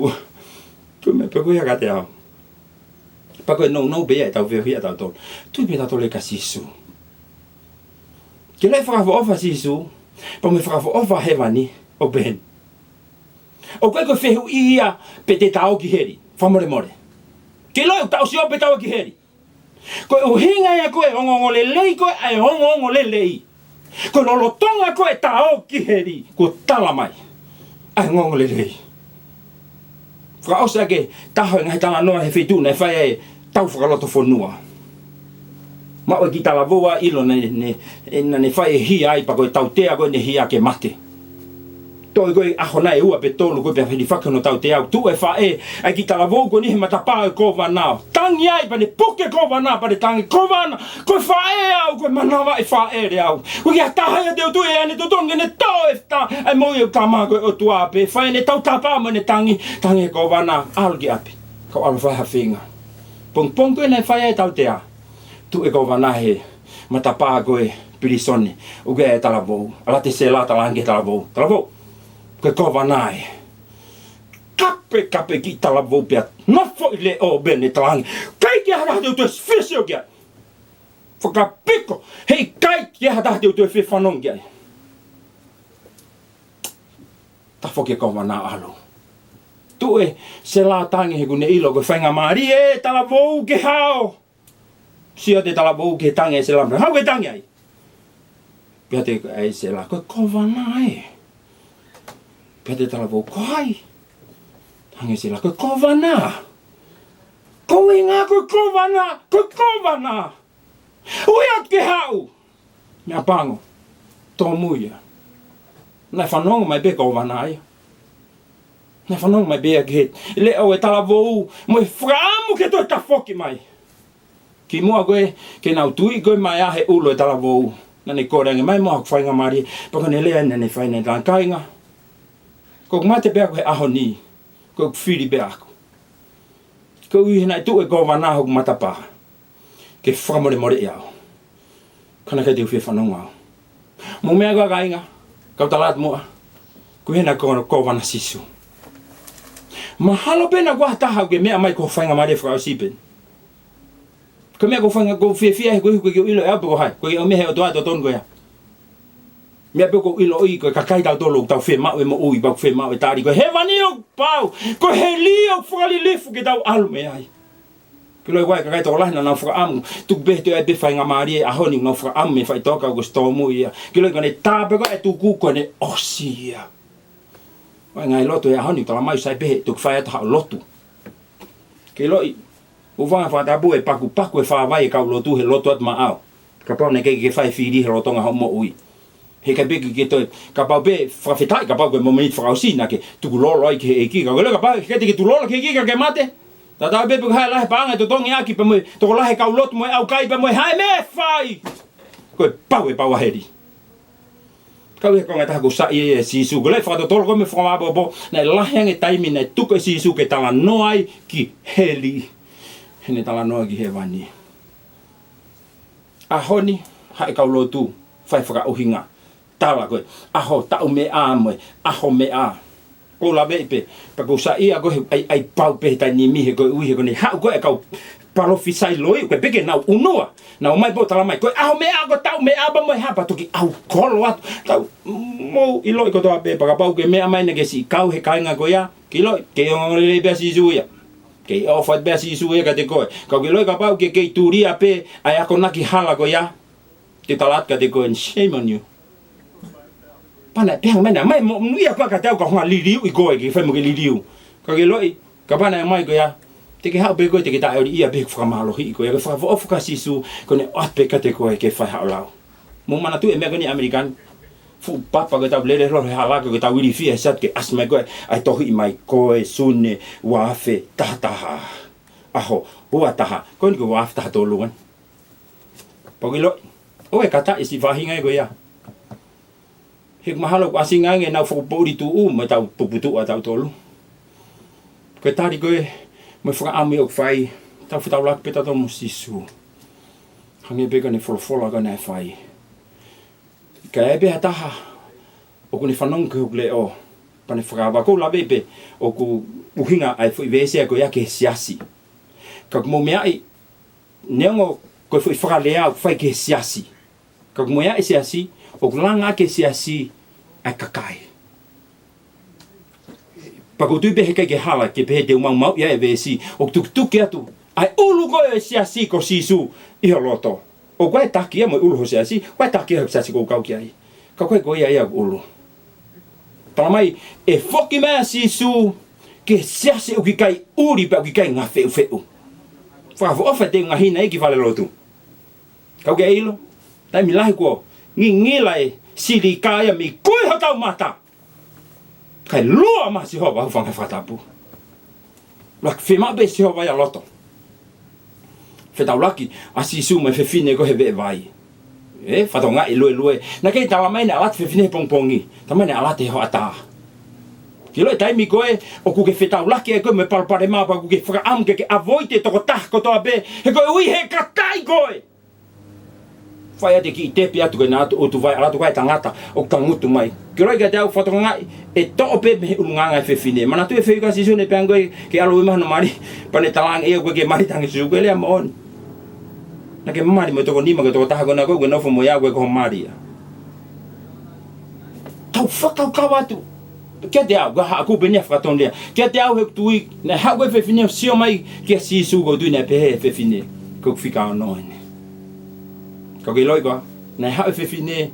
Ko e meʻa pē ko ia kiate au. Pea ko e nounou pē ia ʻetau fehuʻi ʻatautolu. Tui pē tautolu kia Sīsū. Ke ʻilo e fakaʻofoʻofa ʻa Sīsū, pea mo e fakaʻofoʻofa ʻa hēvani, ʻoku pehē ni. ʻOku ʻikai ko e fehuʻi ia pe te ta ō ki heli, fakamolemole. Ke ʻilo ʻoku ta ʻosi ō pe ta ō ki heli. Ko e ʻuhinga ia ko ē ongoongolelei ko ē ʻa e ongoongolelei. Ko e lolotonga ko ē ʻeta ō ki heli, kuo talamai ʻa e ongoongolelei. Fakaʻosi ʻaki e taha e ngaahi talanoa he feituʻu naʻe fai ai e tau fakalotofonua. Maʻu e kiʻi talavou ʻa ʻilo naʻa ne, ne, naʻa ne fai e hia ai pea ko e tautea ko ē ʻene hia ke mate. Toe ko e ʻaho nai ʻe ua pe tolu ko ē pea hilifaki hono tautea, tuʻu e faʻē ʻa e kiʻi talavou ko eni he matapā ʻo e kōvana. Tangi ai pea ne puke e kōvana pea ne tangi, "Kōvana, ko e faʻē au, ko e manavaʻi faʻē leva au. Ko e kiʻi taha ia te u tui ʻe ʻi ai ʻene totongi ke ne tō e ta-, ʻa e moʻui ʻeku tama ko e ʻOtua." Pea fai ʻene tautapa mo ʻene tangi, tangi e kōvana, ʻalu ki ʻapi. Kau ʻalu fai ha feinga. Pongipongi ko ē naʻe fai ai e tautea, tuʻu e kōvana he matapā ko ē pilīsone, ʻoku ʻi ai e talavou. ʻAlu atu e sela talaange ki he talavou, "Talavou, ko e kōvana ē." Kapekape e kiʻi talavou pea nofo ʻi leʻo pea ne talaange, "ʻIkai ke ʻi ai ha taha te u toe fie sio ki ai. Fakapiko, heʻikai ke ʻi ai ha taha te u toe fie fanongo ki ai." Tafoki e kōvana ʻo ʻalu. Tuʻu e sela tangi he ʻoku ne ʻilo ko e faingamālie e talavou ke hao. Sio atu e talavou ki he tangi e sela, "Haʻu ke tangi ai." Pehē atu e sela, "Ko e kōvana ē." Pehē atu e talavou, "Ko hai?" Tangi e sela, "Ko e kōvana. Ko e ʻuhinga ko e kōvana, ko e kōvana. Ui atu ke haʻu." Meʻapango, tōmui ia. Naʻe fanongo mai pē kōvana ia. Naʻe fanongo mai pē ia ki he leʻo e talavou mo e fakaʻamu ke toe tafoki mai. Kimuʻa ko ē ke nau tuʻu ko ē mai ʻa e ʻulu e talavou, naʻa ne kole ange, "Mai mo haʻaku faingamālie." Pea ko ʻene lea naʻa ne fai, naʻa ne talaange, "Kāinga, ko ʻeku mate pē ʻaʻaku he ʻaho ni, ko ʻeku fili pē ʻaʻaku. Koeʻuhi he naʻe tuʻu e kōvana hoku matapā ke fakamolemoleʻi au. Ka naʻe ʻikai te u fie fanongo au." Mou meʻa, kāinga, kau tala atu muʻa, ko ʻene kō-, kōvana Sīsū. Mahalo pē naʻa ʻoku ʻi ai ha taha ʻoku ke meʻa mai ko e faingamālie fakaʻosi pē. Ko e meʻa ʻoku ou fainga-, ʻoku ou fiefia he ʻoku ʻikai ke u ʻilo ʻe au pe ko hai. Ko e ʻomai he ʻOtua e totonu ko ia. Meʻa pē ʻoku ou ʻiloʻi ko e kakai tautolu ʻoku tau fiemaʻu e moʻui, pea ʻoku fiemaʻu e tali. Ko hēvani ʻoku pau, ko heli ʻoku fakalilifu ke tau ʻalu mei ai. Ke ʻiloʻi ʻe koe, kakai tokolahi naʻa nau fakaʻamu, tuku pē he toe ʻai pē faingamālie he ʻaho ni, nau fakaʻamu mei he faʻitoka ʻoku ʻosi tōmui ia. Ke ʻiloʻi ko ʻene tā pē ko ē e tuku ko ʻene ʻosi ia. ʻOku ʻi ai e ngaahi lotu he ʻaho ni, talamai sai pē he tuku fai atu haʻo lotu. Ke ʻiloʻi, ʻoua naʻa fakatapu e pakupaku e fāvai e kau lotu he lotu atu maʻau. Kapau naʻe ʻikai ke fai fili he lolotonga hoʻo moʻui. Heʻikai pē ke ke toe, kapau pē fakafetaʻi, kapau ko e momeniti fakaʻosi naʻa ke tukulolo ai ki he ʻEiki. Ka ke ʻilo kapau, heʻikai te ke tukulolo ki he ʻEiki ka ke mate. Tatau pē pe ko e hā e lahi e paʻanga ʻe totongi ʻaki pea mo e tokolahi e kau lotu mo e ʻaukai pea mo e hā e meʻa ʻe fai, ko e pau e pau ʻa heli. Kau he konga ʻe taha ʻoku saiʻia ʻia Sīsū. Ko e lea fakatotolo ko ē mo e fakamāʻopoʻopo, naʻe lahi ange e taimi naʻe tuku ʻe Sīsū ke talanoa ai ki heli, heʻene talanoa ki hēvani. ʻAho ni, haʻu e kau lotu, fai fakaʻuhinga, tala ko e ʻaho taʻu meʻa mo e ʻaho meʻa. ʻOku ou laveʻi pē, pea ʻoku ou saiʻia ko e ʻai, ʻai pau pē he taimi ni he koeʻuhi he ko ʻene haʻu ko ē e kau palōfisai loi, ko e peke nau ʻunua. Nau ō mai pea talamai, ko e ʻaho meʻa, ko e taʻu meʻa pea mo e hā, pea toki ʻaukolo atu. Tau, mou ʻiloʻi kotoa pē, pea kapau ʻoku ke meʻa mai naʻa ke siʻi kau he kāinga ko ia, ke ʻiloʻi, kei ongoongolelei pē ʻa Sīsū ia. Kei ʻofa pē ʻa Sīsū ia kiate koe. Ka ke ʻiloʻi kapau ʻoku ke kei tulia pē ʻa e akonaki hala ko ia, te u tala atu kiate koe, shame on you. Pea naʻe pehē ange mai naʻe ʻomai e moʻunga ia ko ē kiate au ka u hanga ʻo liliu ʻi koe, ke fai mo ke liliu. Ka ke ʻiloʻi, kapau naʻe ʻomai ko ia, te ke haʻu pē koe, te ke taʻeoliʻia pē he fakamālohiʻi ko ia, ke fakaʻofoʻofa ʻa Sīsū, ko ʻene ʻoatu pē kiate koe ke fai haʻo lau. Mou manatuʻi e meʻa ko eni ʻAmelika ni. Fuʻu papa ko ʻetau lele holo he hala ko ʻetau ilifia he sati ke ʻasi mai ko ē ʻa e tohiʻi mai ko e Sune ua afe taha taha. ʻAho ua taha. Ko eni ko e ua afe taha tolu eni. Pea ʻoku ke ʻiloʻi, ʻoku ʻikai ke kata e siʻi faʻahinga ia ko ia. He ʻoku mahalo ʻoku ʻasi ange ʻenau fakapoʻuli tuʻu mo ʻetau puputuʻu ʻa tautolu. Ko e tali ko ē mo e fakaʻamu ia ʻoku fai, tau fetaulaki pē tautolu mo Sīsū. Hangē pē ko ʻene folofola ko ē naʻe fai. Ka ʻi ai pē ha taha ʻoku ne fanongo ki hoku leʻo, pea ne fakaava, ʻoku ou laveʻi pē, ʻoku ʻuhinga ʻa e foʻi veesi ko ia ki he siasi. Ka ʻoku mou meaʻi, neongo ko e foʻi fakalea ʻoku fai ki he siasi, ka ʻoku mou meaʻi siasi, ʻoku langa ki he siasi ʻa e kakai. Pea ʻoku ou tui pē heʻikai ke hala ke pehē te u maumauʻi ʻa e veesi, ʻoku tukituki atu ʻa e ʻulu ko ē ʻo e siasi ko Sīsū ʻi ho loto. ʻOku ʻi ai e taki ia mo e ʻulu ho siasi, ʻoku ʻi ai e taki ia ho siasi ʻoku ou kau ki ai. Ka ʻoku ʻikai ko ia ia ʻoku ʻulu. Talamai, ʻe foki mai ʻa Sīsū ki he siasi ʻoku ʻikai ʻuli pea ʻoku ʻikai ngāue feʻufeʻu. Fakaʻofoʻofa e teunga hina ia ki falelotu. Ka ʻoku ke ʻilo, taimi lahi kuo ngingila e silika ia mei kui hotau mata. Kae lua mai Sihova, hūfanga he fakatapu. Lua ke fiemaʻu pē Sihova ia loto. Fetaulaki ʻa Sīsū mo e fefine ko ē he veʻe vai. ʻE, fakatokangaʻi e luelue. Naʻe ʻikai talamai naʻe ʻalu atu e fefine he pongipongi. Talamai naʻe ʻalu atu he hoʻatā. Ke ʻilo e taimi ko ē ʻoku ke fetaulaki ai koe mo e palopalema pea ʻoku ke fakaʻamu ke ke avoid e tokotaha kotoa pē. He koeʻuhi he kataʻi koe. Fai atu e kiʻi tepi atu ke na atu ʻotu vai, ʻalu atu ko ē e tangata ʻoku tangutu mai. Ke ʻilo kiate au, fakatokangaʻi ʻe toʻo pē mei he ʻulungaanga e fefine. Manatuʻi e fehuʻi ʻa Sīsū naʻe pehē ange ko ē ke ʻalu mai hano mali, pea ne talaange ia ko ē ke mali tangi Sīsū, ko e lea moʻoni. Naʻa ke mali mo e toko nima ko e tokotaha ko ē naʻa ko ē ʻoku ke nofo mo ia ko ē ko ho mali ia. Tau fakakaukau atu. Kiate au, ka haʻaku pē ʻeni ʻa e fakatonu lea. Kiate au he tui, naʻe haʻu ko ē e fefine ʻo sio mai kia Sīsū, ʻoku ou tui naʻe pehē e fefine, ko ʻeku fika ono ʻeni. Ka ke ʻiloʻi koā, naʻe haʻu e fefine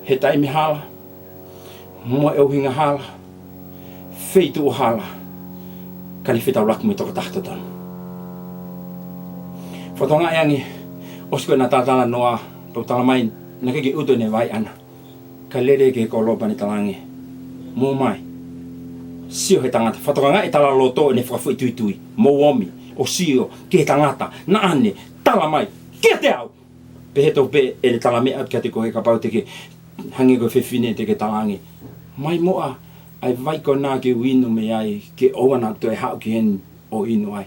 he taimi hala, mo e ʻuhinga hala, feituʻu hala, ka ne fetaulaki mo e tokotaha totonu. Fakatokangaʻi ange, ʻosi ko ē naʻa tau talanoa, tau talamai, naʻe ʻikai ke utu ʻene vai ʻaʻana. Kae lele ki he kolo pea ne talaange, mou ō mai. Sio he tangata, fakatokangaʻi e talaloto ʻene fakafoʻituitui. Mou omi ʻo sio ki he tangata naʻa ne talamai kiate au. Pehē tofu pē ʻene talameʻa atu kiate koe, kapau te ke hangē ko e fefine te ke talaange, mai muʻa ʻa e vai ko ena ke u inu mei ai, ke ʻoua naʻa toe haʻu ki heni ʻo inu ai.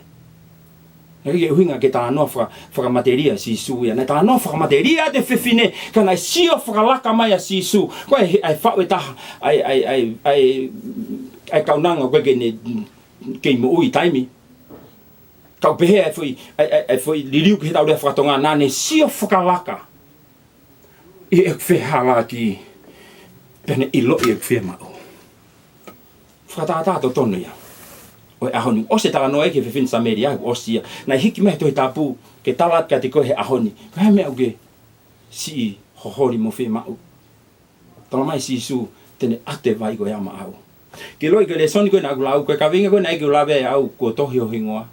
Naʻe ʻikai ke ʻuhinga ke talanoa faka-, fakamatelie ʻa Sīsū ia. Naʻe talanoa fakamatelie ʻa e fefine, ka naʻe sio fakalaka mai ʻa Sīsū. Ko e, ʻa e faʻu ʻe taha ʻa e, ʻa e, ʻa e, ʻa e, ʻa e kaunanga ko ē ke ne kei moʻui taimi. Kau pehē ʻa e foʻi, ʻa e, ʻa e, ʻa e foʻi liliu ki heʻetau lea faka-Tonga, naʻa ne sio fakalaka ʻi heʻeku fehālaaki, pea ne ʻiloʻi ʻeku fiemaʻu. Fakatātā totonu ia ʻo e ʻaho ni. ʻOsi e talanoa ia ki he fefine Samēlia, ʻosi ia. Naʻe hiki mai he Tohi Tapu ke tala atu kiate koe he ʻaho ni, ko e hā e meʻa ʻoku ke siʻi holi mo fiemaʻu. Talamai ʻe Sīsū te ne ʻatu e vai ko ia maʻau. Ke ʻiloʻi ko e lēsoni ko ē naʻa ku lau, ko e kaveinga ko ē naʻe ʻikai ke u lave ai au, kuo tohi ho hingoa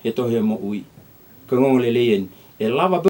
he tohi ʻo e moʻui. Ko e ongoongolelei ʻeni. ʻE lava pē